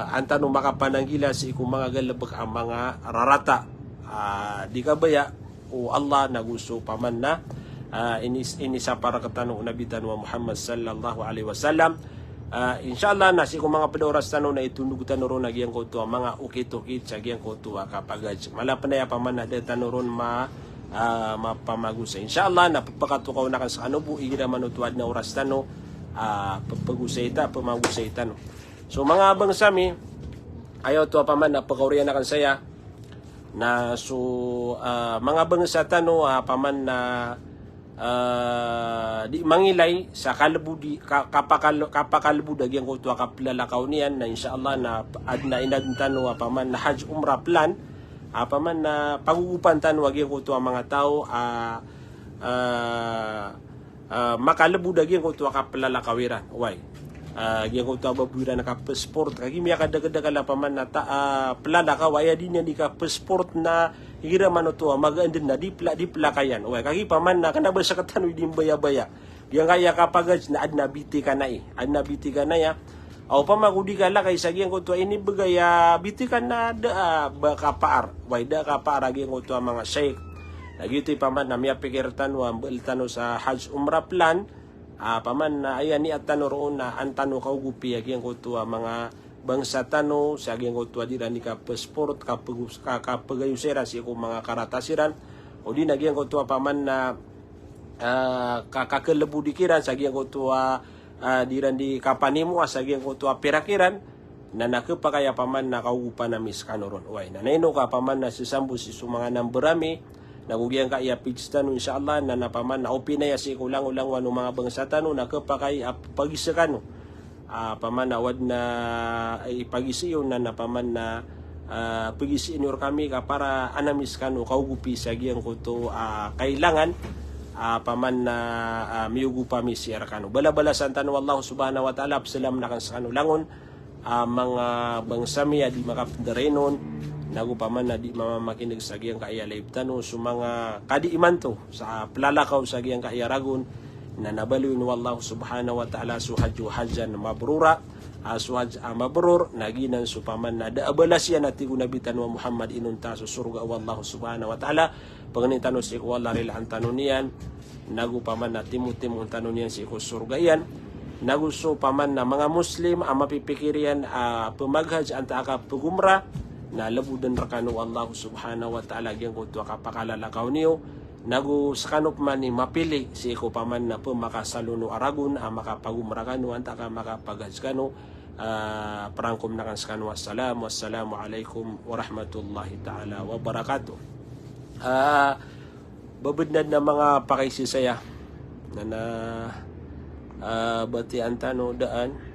an tano makapananggila sii ko manga galbk a manga rarata. A, di kabaya o Allah nago so paman na, a, inis-, inisapar rktano o Nabi tano a Muhammad sallallahu alaihi wasallam. A, insha Allah na sii ko manga pd a oras tano na itondog tano ron a giyangkoto a manga okit-okit sa giyangkoto a kapagaj. Mala pn aya paman na da tano ron ma-, a, mapamagosay. Insha Allah na pphakatokawn akn skano bo igira man oto adn a oras tano, a, pphagosay ta-, pphagosay tano. So manga bangsa mi, aya oto a paman na pkaoriyan akn saya, na so, a, manga bangsa tano a paman na, a, di mangilay sa kalbodi, ka-, kapakal-, kapakalbod a giyangkoto a kaplalakaw niyan, na insha Allah na adn a inadn tano a paman na hajj umrah plan, a paman na pagogopan tano a giyangkoto a manga taw a, a, ah, makalebod a giyangkoto a kaplalakaw iran. Oway. Ah, giyangkoto a baboy iran a kapesport. Kagiya miyakadakadakal a paman na ta-, ah, plalakaw, aya di niyan di kapesport na igira man oto a magaan den na di pla-, di plakayan. Oway, kagiya paman na kena ba sekatano i di mbayabaya. Giyangkaya kapagaj na aden a bitikanai. Aden a bitikanai a. Aw pama ko di kalakay sa giyangkoto a inibegay a bitikan na da a ba kapaar. Oway, da a kapaar a giyangkoto a manga sheikh. Na giyoto i paman na miyapikir tano a mbel tano sa Hajj Umrah plan. Ah, paman na aya niyat tano roo na an tano kaogopi a giyangkoto a manga bangsa tano sa giyangkoto a di iran di kapesport, kapegu-, ka-, kapegayosa iran sii ko manga karatas iran. O di na giyangkoto a paman na, ah, ka-, kakelebodi kiran sa giyangkoto a, ah, di iran di kapanimoa sa giyangkoto a pirak iran. Na na kepakay a paman na kaogopan ami sekano ron. Oway, na na ino ka paman na sesambo sii so manga number ami, na go giyangkaya page tano, insha Allah, na na paman na open aya sii ko langolangon o manga bangsa tano, na kepakay a pagise kano. Ah, paman na wad na, eh, ipagise iyo na na paman na, ah, pagise niyo rekami ka para an ami sekano kaogopi sa giyangkoto, ah, kailangan, ah, paman na, ah, miyogop ami sii rekano. Balabalasan tano o Allah subhanahu wa ta'ala, pesalam na kan sekano langon, ah, manga bangsa mi a di makapendarain on, nago paman na di mamamakineg sa giyangkaya live tano, so manga kadi imanto sa plalakaw sa giyangkaya ragon, na na baloyin o Allah subhanahu wa ta'ala so hajj o hajjan mabrura, ah, so hajj a mabrur, na giyanan so paman na da a balas iyan a tig o Nabi tano a Muhammad inonta so sorga o Allah subhanahu wa ta'ala, pangnin tano sii ko Allah, rilaan tano niyan, nago paman na timotimoon tano niyan sii ko sorga iyan. Nago so paman na manga Muslim a mapipikir iyan a pemaghaj antaa ka pegumrah, na leboden rekano o Allah subhanahu wa ta'ala giyangkoto a kapakalalakaw niyo. Nago sekano paman i mapili sii ko paman na pemakasalono a ragon a makapagumrah kano antaa ka makapaghaj kano. Ah, perangkom na kan sekano. Wassalam, wassalamu alaikum warahmatullahi ta'ala wabarakatuh. Ah, Babed na den a manga pakaisisaya. Na na, ah, batian tano daan.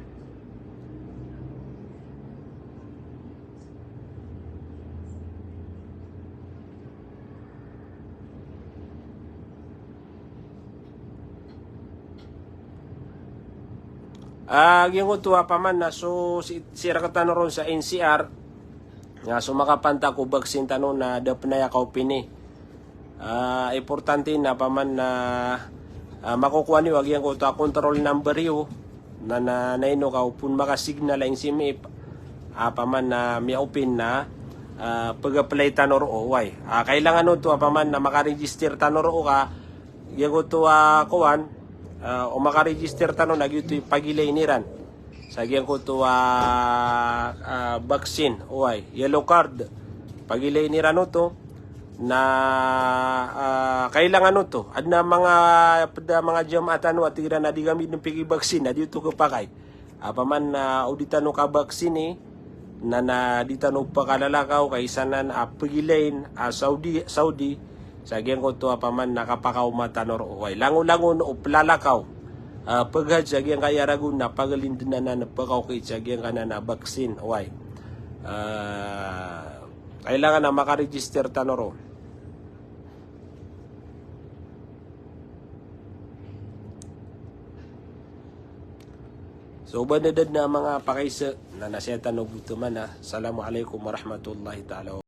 Ah, giyangkoto a paman na so si, sii rektano ron sa N C R. Na so makapantak o vaccine tano na da pen aya kaopini. Ah, importante na paman na, ah, makokowa niyo a giyangkoto a control number iyo. Na, na, na ino ka o pen makasignal a N C M E F. Ah, paman na miyaopin na, ah, pag-apply tano roo, oway. Ah, kailangan oto a paman na makaregister tano roo ka giyangkoto a kowan, ah, o makaregister tano na giyoto i pagilain iran sa giyangkoto a, ah, vaccine, oway, yellow card. Pagilain iran oto na, ah, kailangan oto. Aden a manga, ped a manga jamaah tano a tig iran a di kami den piki-vaccine, na di oto kepakay. Apaman na o di tano ka-vaccine, na, na di tano pakalalakaw, ka isa nan a pegilain a Saudi, Saudi, sa giyangkoto a paman na kapakaoma tano roo. Oway, langolangon o pelalakaw, ah, peghaj sa giyangkaya ragon na pagelindenan anan pekaokit sa giyangkanan a vaccine. Oway. Ah, kailangan a makaregister tano roo. So, ba na da den a manga pakaise, na na saya tano bo toman a. Assalamu alaikum warahmatullahi ta'ala wabarakatuh.